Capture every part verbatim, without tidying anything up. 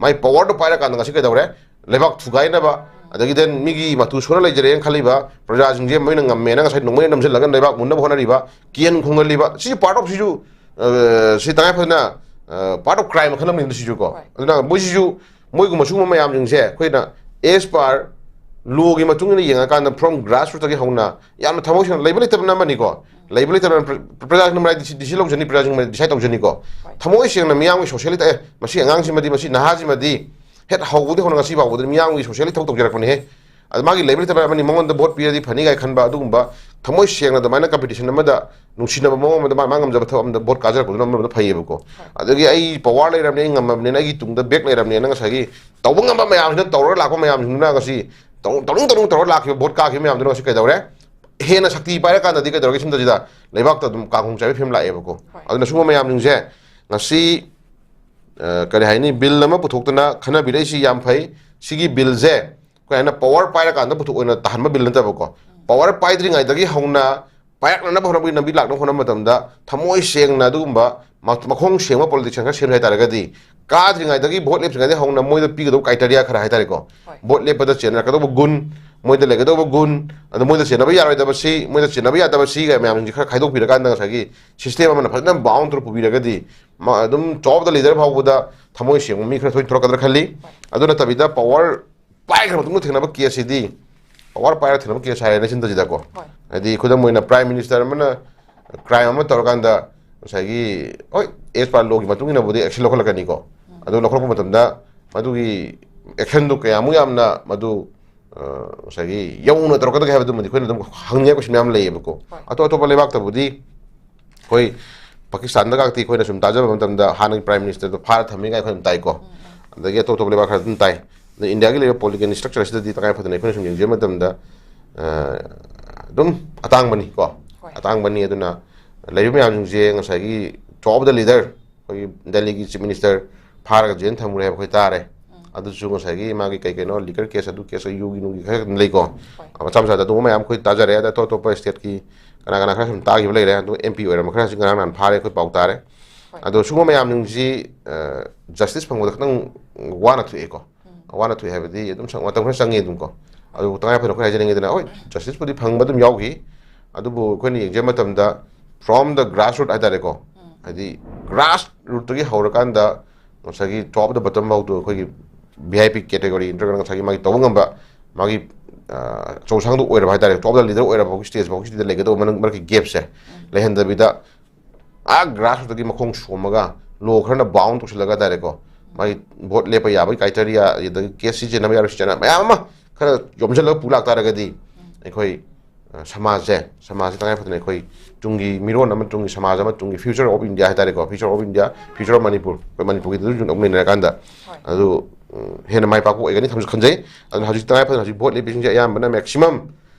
ꯃꯥꯏ ꯄꯋꯥꯔꯗꯣ ꯄꯥꯏꯔꯀꯥꯟꯗ ꯉꯁꯤ ꯀꯩꯗꯧꯔꯦ? ꯂꯩꯕꯥꯛ ꯊꯨꯒꯥꯏꯅꯕ, ꯑꯗꯒꯤ then ꯃꯤꯒꯤ ꯃꯇꯨ ꯁꯣꯟꯅ ꯂꯩꯖꯔꯦꯅ ꯈꯜꯂꯤꯕ ꯄ꯭ꯔꯖꯥꯁꯤꯡꯁꯦ ꯃꯣꯏꯅ ꯉꯝꯃꯦꯅ ꯉꯁꯥꯏ ꯅꯣꯡꯃꯩꯅ ꯅꯝꯁꯤꯜꯂꯒ ꯂꯩꯕꯥꯛ ꯃꯨꯟꯅꯕ ꯍꯣꯠꯅꯔꯤꯕ, ꯀꯤꯍꯟ ꯈꯣꯡꯍꯜꯂꯤꯕ, ꯁꯤ part of ꯁꯤꯁꯨ, ꯑ, ꯁꯤ ꯇꯉꯥꯏ ꯐꯗꯅ, ꯑ, part of crime ꯃꯈꯜ ꯑꯃꯅꯤ ꯁꯤꯁꯨ ꯀꯣ꯫ ꯍꯣꯏ꯫ ꯑꯗꯨꯅ ꯃꯣꯏꯁꯤꯁꯨ, ꯃꯣꯏꯒꯨꯝꯕ ꯁꯤꯒꯨꯝꯕ ꯃꯌꯥꯝꯁꯤꯡꯁꯦ ꯑꯩꯈꯣꯏꯅ as per ꯂꯣꯒꯤ ꯃꯇꯨꯡ ꯏꯟꯅ ꯌꯦꯡꯉꯀꯥꯟꯗ from grassrootsꯇꯒꯤ ꯍꯧꯅ ꯌꯥꯝꯅ ꯊꯃꯣꯏ ꯁꯦꯡꯅ, ꯂꯩꯕ ꯂꯩꯇꯕꯅ ꯑꯃꯅꯤꯀꯣ, ꯂꯩꯕ ꯂꯩꯇꯕꯅ ꯄ꯭ꯔ-, ꯄ꯭ꯔꯖꯥꯁꯤꯡꯅ ꯃꯔꯥꯏ ꯗꯤꯁꯤ-, ꯗꯤꯁꯤ ꯂꯧꯖꯅꯤ, ꯄ꯭ꯔꯖꯥꯁꯤꯡꯅ ꯃꯔꯥꯏ ꯗꯤꯁꯥꯏꯠ ꯇꯧꯖꯅꯤꯀꯣ꯫ ꯍꯣꯏ꯫ ꯊꯃꯣꯏ ꯁꯦꯡꯅ ꯃꯤꯌꯥꯝꯒꯤ ꯁꯣꯁꯤꯌꯦꯂꯤꯇꯤ, ꯑꯦ, ꯃꯁꯤ ꯑꯉꯥꯡꯁꯤꯃꯗꯤ, ꯃꯁꯤ ꯅꯍꯥꯁꯤꯃꯗꯤ ꯍꯦꯛ ꯍꯧꯕꯗꯒꯤ ꯍꯧꯅ ꯉꯁꯤ ꯐꯥꯎꯕꯗ ꯃꯤꯌꯥꯝꯒꯤ ꯁꯣꯁꯤꯌꯦꯜꯒꯤ ꯊꯕꯛ ꯇꯧꯖꯔꯛꯄꯅꯦꯍꯦ꯫ ꯑꯗ ꯃꯥꯒꯤ ꯂꯩꯕ ꯂꯩꯇꯕ ꯑꯃꯅꯤ, ꯃꯉꯣꯟꯗ ꯚꯣꯠ ꯄꯤꯔꯗꯤ ꯐꯅꯤ ꯀꯥꯏ ꯈꯟꯕ ꯑꯗꯨꯒꯨꯝꯕ ꯊꯃꯣꯏ ꯁꯦꯡꯅ ꯑꯗꯨꯃꯥꯏꯅ ꯀꯝꯄꯤꯇꯤꯁꯟ ꯑꯃꯗ ꯅꯨꯡꯁꯤꯅꯕ ꯃꯑꯣꯡ ꯑꯃꯗ ꯃꯥ, ꯃꯥ ꯉꯝꯖꯕ ꯊꯕꯛ ꯑꯃꯗ ꯚꯣꯠ ꯀꯥꯖꯔꯛꯄꯗꯨꯅ ꯑꯃꯔꯣꯝꯗ ꯐꯩꯌꯦꯕꯀꯣ꯫ ꯍꯣꯏ꯫ ꯑꯗꯒꯤ ꯑꯩ ꯄꯋꯥꯔ ꯂꯩꯔꯕꯅꯤ, ꯑꯩ ꯉꯝꯃꯕꯅꯤꯅ, ꯑꯩꯒꯤ ꯇꯨꯡꯗ ꯕꯦꯛ ꯂꯩꯔꯕꯅꯤꯅ ꯉꯁꯥꯏꯒꯤ ꯇꯧꯕ ꯉꯝꯕ ꯃꯌꯥꯝꯁꯤꯅ ꯇꯧꯔꯒ ꯂꯥꯛꯄ ꯃꯌꯥꯝꯁꯤꯡꯗꯨꯅ ꯉꯁꯤ ꯇꯧ-, ꯇꯧꯅꯤꯡ ꯇꯧꯅꯤꯡ ꯇꯧꯔꯒ ꯂꯥꯛꯈꯤꯕ, ꯚꯣꯠ ꯀꯥꯈꯤꯕ ꯃꯌꯥꯝꯗꯨꯅ ꯉꯁꯤ ꯀꯩꯗꯧꯔꯦ? ꯍꯦꯟꯅ ꯁꯛꯇꯤ ꯄꯥꯏꯔꯀꯥꯟꯗꯗꯤ ꯀꯩꯗꯧꯔꯒꯦ? ꯁꯤꯝꯇꯁꯤꯗ ꯂꯩꯕꯥꯛꯇ ꯑꯗꯨꯝ ꯀꯥꯡꯈꯣꯡ ꯆꯥꯏꯕꯒꯤ ꯐꯤꯕꯝ ꯂꯥꯛꯑꯦꯕꯀꯣ꯫ ꯍꯣꯏ꯫ ꯑꯗꯨꯅ ꯁꯤꯒꯨꯝꯕ ꯃꯌꯥꯝꯁꯤꯡꯁꯦ ꯉꯁꯤ, ꯑ, ꯀꯔꯤ ꯍꯥꯏꯅꯤ, ꯕꯤꯜ ꯑꯃ ꯄꯨꯊꯣꯛꯇꯅ ꯈꯟꯅꯕꯤꯔꯛꯏꯁꯤ ꯌꯥꯝ ꯐꯩ꯫ ꯁꯤꯒꯤ ꯕꯤꯜꯁꯦ ꯑꯩꯈꯣꯏ ꯍꯥꯏꯅ ꯄꯋꯥꯔ ꯄꯥꯏꯔꯀꯥꯟꯗ ꯄꯨꯊꯣꯛ ꯑꯣꯏꯅ ꯇꯥꯍꯟꯕ ꯕꯤꯜ ꯅꯠꯇꯕꯀꯣ꯫ ꯄꯋꯥꯔ ꯄꯥꯏꯗ꯭ꯔꯤꯉꯩꯗꯒꯤ ꯍꯧꯅ ꯄꯥꯏꯔꯛꯅꯅꯕ ꯍꯣꯠꯅꯕꯒꯤ ꯂꯝꯕꯤ ꯂꯥꯛꯅꯕ ꯍꯣꯠꯅꯕ ꯃꯇꯝꯗ ꯊꯃꯣꯏ ꯁꯦꯡꯅ ꯑꯗꯨꯒꯨꯝꯕ ꯃ-, ꯃꯈꯣꯡ ꯁꯦꯡꯕ ꯄꯣꯂꯤꯇꯤꯛꯁꯤꯌꯟ ꯈꯔ ꯁꯦꯝꯁꯦ ꯍꯥꯏꯇꯥꯔꯒꯗꯤ, ꯀꯥꯗ꯭ꯔꯤꯉꯩꯗꯒꯤ, ꯚꯣꯠ ꯂꯦꯞꯇ꯭ꯔꯤꯉꯩꯗꯒꯤ ꯍꯧꯅ ꯃꯣꯏꯗ ꯄꯤꯒꯗꯧꯕ ꯀ꯭ꯔꯥꯏꯇꯦꯔꯤꯌꯥ ꯈꯔ ꯍꯥꯏꯇꯥꯔꯦꯀꯣ꯫ ꯍꯣꯏ꯫ ꯚꯣꯠ ꯂꯦꯞꯄꯗ ꯆꯦꯟꯅꯔꯛꯀꯗꯧꯕ ꯒꯨꯟ, ꯃꯣꯏꯗ ꯂꯩꯒꯗꯧꯕ ꯒꯨꯟ, ꯑꯗꯣ ꯃꯣꯏꯗ ꯆꯦꯟꯅꯕ ꯌꯥꯔꯣꯏꯗꯕꯁꯤ, ꯃꯣꯏꯗ ꯆꯦꯟꯅꯕ ꯌꯥꯗꯕꯁꯤ ꯀꯥꯏ ꯃꯌꯥꯝꯁꯤꯡꯁꯤ ꯈꯔ ꯈꯥꯏꯗꯣꯛꯄꯤꯔꯀꯥꯟꯗ ꯉꯁꯥꯏꯒꯤ ꯁꯤꯁꯇꯦꯝ ꯑꯃꯅ ꯐꯖꯅ ꯕꯥꯎꯟ ꯇꯧꯔ ꯄꯨꯕꯤꯔꯒꯗꯤ, ꯃ-, ꯑꯗꯨꯝ top of the leader ꯐꯥꯎꯕꯗ ꯊꯃꯣꯏ ꯁꯦꯡꯕ ꯃꯤ ꯈꯔ ꯊꯣꯏ ꯊꯣꯔꯛꯀꯗ꯭ꯔꯥ ꯈꯜꯂꯤ꯫ ꯍꯣꯏ꯫ ꯑꯗꯨ ꯅꯠꯇꯕꯤꯗ ꯄꯋꯥꯔ ꯄꯥꯏꯈ꯭ꯔ ꯃꯇꯨꯡꯗ ꯊꯦꯡꯅꯕ ꯀꯦꯁꯁꯤꯗꯤ ꯄꯋꯥꯔ ꯄꯥꯏꯔ ꯊꯦꯡꯅꯕ ꯀꯦꯁ ꯍꯥꯏꯔꯦꯅꯦ ꯁꯤꯟꯇꯁꯤꯗꯀꯣ꯫ ꯍꯣꯏ꯫ ꯍꯥꯏꯗꯤ ꯈꯨꯗꯝ ꯑꯣꯏꯅ ꯄ꯭ꯔꯥꯏꯝ ꯃꯤꯅꯤꯁꯇꯔ ꯑꯃꯅ ꯀ꯭ꯔꯥꯏꯝ ꯑꯃ ꯇꯧꯔꯀꯥꯟꯗ ꯉꯁꯥꯏꯒꯤ, ꯍꯣꯏ, as per ꯂꯣꯒꯤ ꯃꯇꯨꯡ ꯏꯟꯅꯕꯨꯗꯤ ꯑꯦꯛꯁꯟ ꯂꯧꯈꯠꯂꯛꯀꯅꯤꯀꯣ꯫ ꯎꯝ꯫ ꯑꯗꯨ ꯂꯧꯈꯠꯂꯛꯄ ꯃꯇꯝꯗ ꯃꯗꯨꯒꯤ ꯑꯦꯛꯁꯟꯗꯨ ꯀꯌꯥꯃꯨꯛ ꯌꯥꯝꯅ ꯃꯗꯨ, ꯑ, ꯉꯁꯥꯏꯒꯤ ꯌꯧꯅ ꯇꯧꯔꯛꯀꯗꯒꯦ ꯍꯥꯏꯕꯗꯨꯃꯗꯤ ꯑꯩꯈꯣꯏꯅ ꯑꯗꯨꯝ ꯍꯪꯅꯤꯡꯉꯥꯏ ꯀꯣꯏꯁꯟ ꯃꯌꯥꯝ ꯂꯩꯌꯦꯕꯀꯣ꯫ ꯍꯣꯏ꯫ ꯑꯇꯣꯞ ꯑꯇꯣꯞꯄ ꯂꯩꯕꯥꯛꯇꯕꯨꯗꯤ ꯑꯩꯈꯣꯏ ꯄꯥꯀꯤꯁꯇꯥꯟꯗꯒꯗꯤ ꯑꯩꯈꯣꯏꯅ ꯁꯨꯝ ꯇꯥꯖꯕ ꯃꯇꯝꯗ ꯍꯥꯟꯅꯒꯤ ꯄ꯭ꯔꯥꯏꯝ ꯃꯤꯅꯤꯁꯇꯔꯗꯣ ꯐꯥꯔ ꯊꯝꯃꯤ ꯀꯥꯏꯅ ꯑꯩꯈꯣꯏ ꯑꯗꯨꯝ ꯇꯥꯏꯀꯣ꯫ ꯎꯝ, ꯎꯝ꯫ ꯑꯗꯒꯤ ꯑꯇꯣꯞ ꯑꯇꯣꯞꯄ ꯂꯩꯕꯥꯛ ꯈꯔ ꯑꯗꯨꯝ ꯇꯥꯏ꯫ ꯑꯗ ꯏꯟꯗꯤꯌꯥꯒꯤ ꯂꯩꯔꯤꯕ ꯄꯣꯂꯤꯇꯤꯀꯦꯜ ꯏꯁꯇ꯭ꯔꯛꯆꯔꯁꯤꯗꯗꯤ ꯇꯉꯥꯏ ꯐꯗꯅ ꯑꯩꯈꯣꯏꯅ ꯁꯨꯝ ꯌꯦꯡꯖꯕ ꯃꯇꯝꯗ, ꯑ, ꯑꯗꯨꯝ ꯑꯇꯥꯡꯕꯅꯤ ꯀꯣ꯫ ꯍꯣꯏ꯫ ꯑꯇꯥꯡꯕꯅꯤ꯫ ꯑꯗꯨꯅ ꯂꯩꯔꯤꯕ ꯃꯌꯥꯝꯁꯤꯡꯁꯦ ꯉꯁꯥꯏꯒꯤ top of the leader, ꯑꯩꯈꯣꯏꯒꯤ ꯗꯦꯜꯂꯤꯒꯤ ꯆꯤꯐ ꯃꯤꯅꯤꯁꯇꯔ ꯐꯥꯔꯒ ꯖꯦꯜ ꯊꯝꯃꯨꯔꯦ ꯍꯥꯏꯕ ꯑꯩꯈꯣꯏ ꯇꯥꯔꯦ꯫ ꯎꯝ꯫ ꯑꯗꯨꯁꯨ ꯉꯁꯥꯏꯒꯤ ꯃꯥꯒꯤ ꯀꯩ ꯀꯩꯅꯣ ꯂꯤꯀꯔ ꯀꯦꯁ, ꯑꯗꯨ ꯀꯦꯁ, ꯌꯨꯒꯤ ꯅꯨꯡꯒꯤ ꯈꯔ ꯑꯗꯨꯝ ꯂꯩꯀꯣ꯫ ꯍꯣꯏ꯫ ꯃꯆꯥ ꯃꯆꯥꯗ ꯑꯗꯨꯒꯨꯝꯕ ꯃꯌꯥꯝ ꯑꯩꯈꯣꯏ ꯇꯥꯖꯔꯦ꯫ ꯑꯗ ꯑꯇꯣꯞ ꯑꯇꯣꯞꯄ ꯁ꯭ꯇꯦꯠꯀꯤ ꯀꯅꯥ ꯀꯅꯥ ꯈꯔ ꯁꯨꯝ ꯇꯥꯈꯤꯕ ꯂꯩꯔꯦ꯫ ꯑꯗꯨ ꯑꯦꯝ ꯄꯤ ꯑꯣꯏꯔꯝꯕ ꯈꯔꯁꯨ ꯉꯔꯥꯡ ꯅꯍꯥꯟ ꯐꯥꯔꯦ, ꯑꯩꯈꯣꯏ ꯄꯥꯎ ꯇꯥꯔꯦ꯫ ꯑꯗꯣ ꯁꯤꯒꯨꯝꯕ ꯃꯌꯥꯝꯁꯤꯡꯁꯤ ꯖꯁꯇꯤꯁ ꯐꯪꯕꯗ ꯈꯤꯇꯪ ꯋꯥꯅ ꯊꯣꯛꯑꯦꯀꯣ꯫ ꯋꯥꯅ ꯊꯣꯛꯑꯦ ꯍꯥꯏꯕꯗꯤ ꯑꯗꯨꯝ ꯁꯪ- ꯃꯇꯝ ꯈꯔ ꯆꯪꯉꯦ ꯑꯗꯨꯝꯀꯣ꯫ ꯑꯗꯨꯕꯨ ꯇꯉꯥꯏ ꯐꯗꯅ ꯑꯩꯈꯣꯏ ꯍꯥꯏꯖꯅꯤꯡꯉꯤꯗꯅ, ꯍꯣꯏ, ꯖꯁꯇꯤꯁꯄꯨꯗꯤ ꯐꯪꯕ ꯑꯗꯨꯝ ꯌꯥꯎꯈꯤ꯫ ꯑꯗꯨꯕꯨ ꯑꯩꯈꯣꯏꯅ ꯌꯦꯡꯖꯕ ꯃꯇꯝꯗ, from the grassroot ꯍꯥꯏꯇꯥꯔꯦꯀꯣ, ꯍꯥꯏꯗꯤ ꯒ꯭ꯔꯥꯁ ꯔꯨꯠꯇꯒꯤ ꯍꯧꯔꯀꯥꯟꯗ ꯉꯁꯥꯏꯒꯤ top of the bottom ꯐꯥꯎꯗꯨ ꯑꯩꯈꯣꯏꯒꯤ V I P category ꯅꯠꯇ꯭ꯔꯒꯅ ꯉꯁꯥꯏꯒꯤ ꯃꯥꯒꯤ ꯇꯧꯕ ꯉꯝꯕ, ꯃꯥꯒꯤ ꯑꯆꯧ ꯑꯁꯥꯡꯗꯨ ꯑꯣꯏꯔꯕ ꯍꯥꯏꯇꯥꯔꯦ, top of the leader ꯑꯣꯏꯔꯕ ꯐꯥꯎꯒꯤ ꯁ꯭ꯇꯦꯖ ꯐꯥꯎꯒꯤ ꯁꯤꯗ ꯂꯩꯒꯗꯧꯕ ꯃꯔꯛ- ꯃꯔꯛꯀꯤ ꯒꯦꯞꯁꯦ ꯂꯩꯍꯟꯗꯕꯤꯗ, ꯑꯥ ꯒ꯭ꯔꯥꯁ ꯔꯨꯠꯇꯒꯤ ꯃꯈꯣꯡ ꯁꯣꯝꯃꯒ, ꯂꯣ ꯈꯔꯅ ꯕꯥꯎꯟ ꯇꯧꯁꯤꯜꯂꯒ ꯍꯥꯏꯇꯥꯔꯦꯀꯣ, ꯃꯥꯒꯤ ꯚꯣꯠ ꯂꯦꯞꯄ ꯌꯥꯕꯒꯤ ꯀ꯭ꯔꯥꯏꯇꯦꯔꯤꯌꯥ, ꯑꯗꯒꯤ ꯀꯦꯁ ꯁꯤ ꯆꯦꯟꯅꯕ ꯌꯥꯔꯣꯏ, ꯁꯤ ꯆꯦꯟꯅꯕ ꯃꯌꯥꯝ ꯑꯃ ꯈꯔ ꯌꯣꯝꯁꯤꯜꯂꯒ ꯄꯨ ꯂꯥꯛꯇꯥꯔꯒꯗꯤ, ꯑꯩꯈꯣꯏ ꯑ, ꯁꯃꯥꯖꯁꯦ, ꯁꯃꯥꯖꯁꯦ ꯇꯉꯥꯏ ꯐꯗꯅ ꯑꯩꯈꯣꯏ ꯇꯨꯡꯒꯤ ꯃꯤꯔꯣꯟ ꯑꯃ, ꯇꯨꯡꯒꯤ ꯁꯃꯥꯖ ꯑꯃ, ꯇꯨꯡꯒꯤ future of India ꯍꯥꯏꯇꯥꯔꯦꯀꯣ, future of India, future of Manipur, ꯑꯩꯈꯣꯏ ꯃꯅꯤꯄꯨꯔꯒꯤꯗꯁꯨ ꯑꯃꯨꯛ ꯅꯩꯅꯔꯀꯥꯟꯗ, ꯑꯗꯨ ꯎꯝ, ꯍꯦꯟꯅ ꯃꯥꯏ ꯄꯥꯛꯄ ꯑꯣꯏꯒꯅꯤ ꯈꯟꯁꯨ ꯈꯟꯖꯩ꯫ ꯑꯗꯨꯅ ꯍꯧꯖꯤꯛ ꯇꯉꯥꯏ ꯐꯗꯅ ꯍꯧꯖꯤꯛ ꯚꯣꯠ ꯂꯦꯞꯄꯤꯁꯤꯡꯁꯦ ꯑꯌꯥꯝꯕꯅ maximum,